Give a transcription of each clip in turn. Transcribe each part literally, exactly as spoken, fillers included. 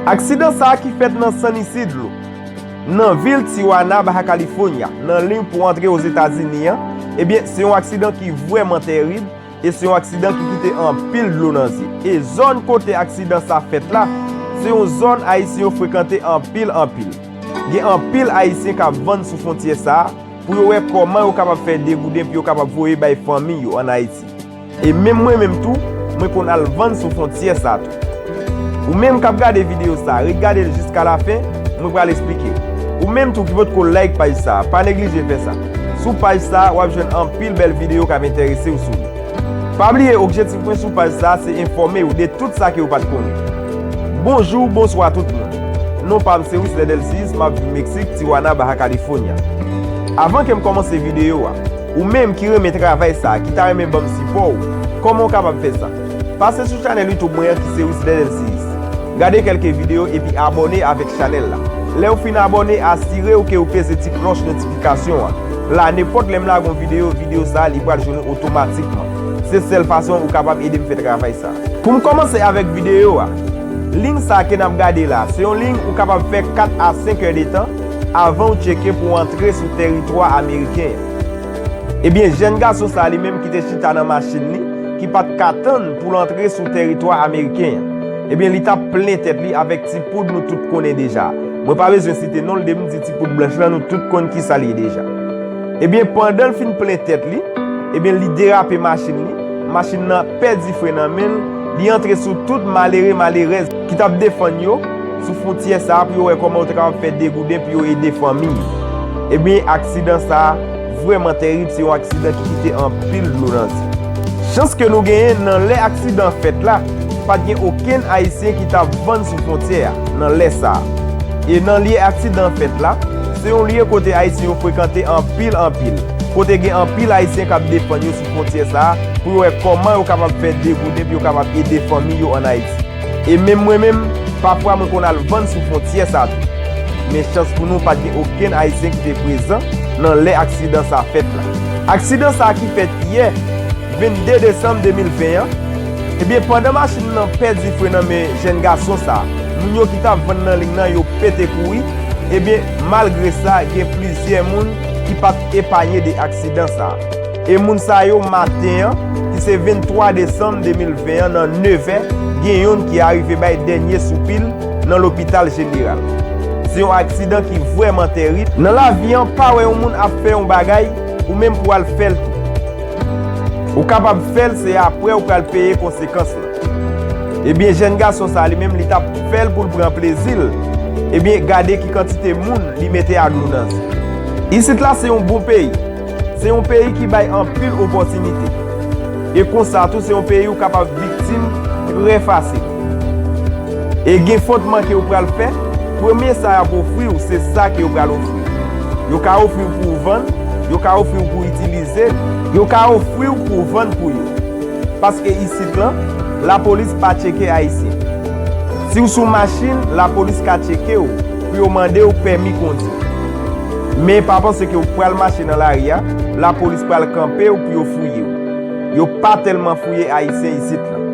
Aksidan sa a ki fèt nan San Isidro, nan vil Tijuana, Baja California, nan liy pou antre Ozetazini an, ebyen, se yon aksidan ki vrèman tèrib e se yon aksidan ki kite anpil dlo nan zye. E zòn kote aksidan sa fèt la, se yon zòn Ayisyen yo frekante anpil, anpil. Gen anpil Ayisyen k ap vann sou fwontyè sa a pou yo wè kòman yo kapab fè degouden pou yo kapab voye bay fanmi yo ann Ayiti. E menm mwen menm tou, mwen konn al vann sou fwontyè sa tou. Ou menm k ap gade videyo sa, ret gade l jiska lafen, mwen pral esplike w. Ou menm tou ki potko like paj sa, pa neglije fè sa. Sou paj sa, w ap jwenn anpil bèl videyo k ap enterese w sou li. Pa bliye, objektif mwen sou paj sa, se enfòme w de tout sa ke w pa t konnen. Bonjou, bonswa tout moun. Non pa m se Wisler Delcius, m ap viv Meksik, Tijuana, Baja California. Avan ke m kòmanse videyo a, ou menm ki renmen travay sa, ki ta renmen ban m sipò w, kòman w kapab fè sa? Pase sou chanèl YouTube mwen an ki se Wisler Delcius. Gade kèlke videyo epi abòne avèk chanèl la. Lè w fin abòne, asire w ke w peze ti klòch notifikasyon an. La, nenpòt lè m lage yon videyo, videyo sa a, li pral jwenn ou otomatikman. Se sèl fason ou kapab ede m fè travay sa. Pou m kòmanse avèk videyo a, liy sa ke n ap gade la, se yon liy ou kapab fè kat a senk è de tan avan w tcheke pou w antre sou tèritwa ameriken an. Ebyen, jèn gason sa a li menm ki te chita nan machin li, ki pa t ka tann pou l antre sou tèritwa ameriken an. Ebyen, li t ap plen tèt li avèk ti poud nou tout konnen deja. Mwen pa bezwen site non l, depi m di ti poud blanch lan, nou tout konn kisa l ye deja. Ebyen, pandan l fin plen tèt li, ebyen, li derape machin li. Machin nan pèdi fren nan men l, li antre sou tout malere, malerèz ki t ap defann yo sou fwontyè sa a pou yo wè kòman yo te kapab fè degouden pou yo ede fanmi yo. Ebyen, aksidan sa a vrèman tèrib, se yon aksidan ki kite anpil dlo nan zye. Chans ke nou genyen, nan lè aksidan fèt la, pa t gen okenn Ayisyen ki t ap vann sou fwontyè a nan lè sa a. E nan lye aksidan fèt la, se yon lye kote Ayisyen yo frekante anpil, anpil. Kote gen anpil Ayisyen k ap defann yo sou fwontyè sa a pou yo wè kòman yo kapab fè degouden pou yo kapab ede fanmi yo ann Ayiti. E menm mwen menm, pafwa mwen konn al vann sou fwontyè sa tou. Men chans pou nou, pa t gen okenn Ayisyen ki te prezan nan lè aksidan sa fèt la. Aksidan sa ki fèt yè, vennde desanm de mil ven an, ebyen, pandan machin nan pèdi fren nan men jèn gason sa, moun yo ki t ap vann nan liy nan, yo pete kouri. Ebyen, malgre sa, gen plizyè moun ki pa t epanye de aksidan sa. E moun sa yo, maten an, ki se venntwa desanm de mil ven an, nan nevè, gen yonn ki arive bay dènye soupil nan lopital jeneral. Se yon aksidan ki vrèman tèrib. Nan lavi an, pa wè yon moun ap fè yon bagay, ou menm pou al fè l tou. Ou kapab fè l, se apre ou pral peye konsekans lan. Ebyen, jèn gason sa li menm, li t ap fè l pou l pran plezi l. Ebyen, gade ki kantite moun li mete a dlo nan zye. Isit la se yon bon peyi. Se yon peyi ki bay anpil opòtinite. E konsa tou, se yon peyi ou kapab viktim trè fasil. E gen fwonman ke ou pral fè, premye sa y ap ofri w, se sa ke yo pral ofri w. Yo ka ofri w pou w vann, yo ka ofri w pou w itilize, yo ka ofri w pou w vann pou yo. Paske isit lan, lapolis pa tcheke Ayisyen. Si w sou machin, lapolis ka tcheke w pou yo mande w pèmi kondwi. Men pa panse ke w pral mache nan lari a, lapolis pral kanpe w pou yo fouye w. Yo pa tèlman fouye Ayisyen isit lan.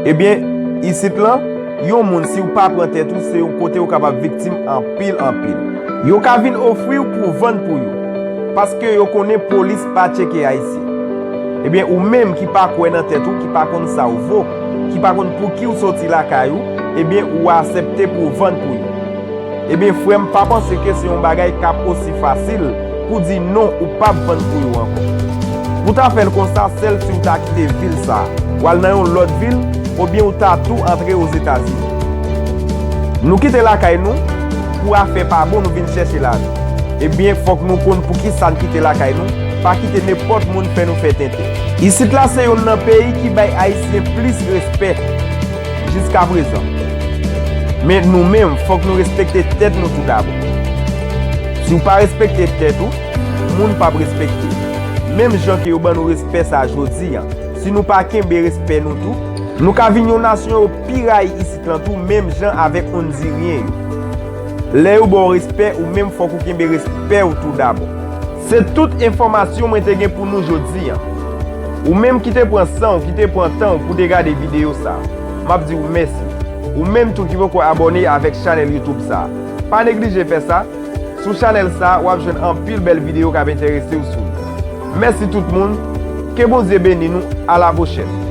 Ebyen, isit lan, yon moun, si w pa pran tèt ou, se yon kote ou kapab viktim anpil, anpil. Yo ka vin ofri w pou w vann pou yo, paske yo konnen polis pa tcheke Ayisyen. Ebyen, ou menm ki pa kwè nan tèt ou, ki pa konn sa w vo, ki pa konn pouki w soti lakay ou, ebyen, ou aksepte pou w vann pou yo. Ebyen, frè m, pa panse ke se yon bagay k ap osi fasil pou di non, ou p ap vann pou yo ankò. Pou w ta fè l konsa, sèl si w ta kite vil sa a, w al nan yon lòt vil, oubyen ou ta tou antre Ozetazini. Nou kite lakay nou, pou afè pa bon, nou vin chèche lavi. Ebyen, fòk nou konn poukisa n kite lakay nou, pa kite nenpòt moun fè nou fè tenten. Isit la se youn nan peyi ki bay Ayisyen plis respè jiska prezan. Men nou menm, fòk nou respekte tèt nou tou dabò. Si w pa respekte tèt ou, moun p ap respekte w. Menm jan ke yo ban nou respè sa jodi a, si nou pa kenbe respè nou tou, nou ka vin yon nasyon yo pi rayi isit lan tou, menm jan avèk Ondiryen yo. Lè yo ba w respè, ou menm fòk ou kenbe respè w tou dabò. Se tout enfòmasyon mwen te gen pou nou jodi a. Ou menm ki te pran san w, ki te pran tan w pou te gade videyo sa, m ap di w mèsi. Ou menm tou ki poko abòne avèk chanèl YouTube sa a, pa neglije fè sa. Sou chanèl sa a, w ap jwenn anpil bèl videyo k ap enterese w sou li. Mèsi tout moun, ke Bondye beni nou, a la pwochèn.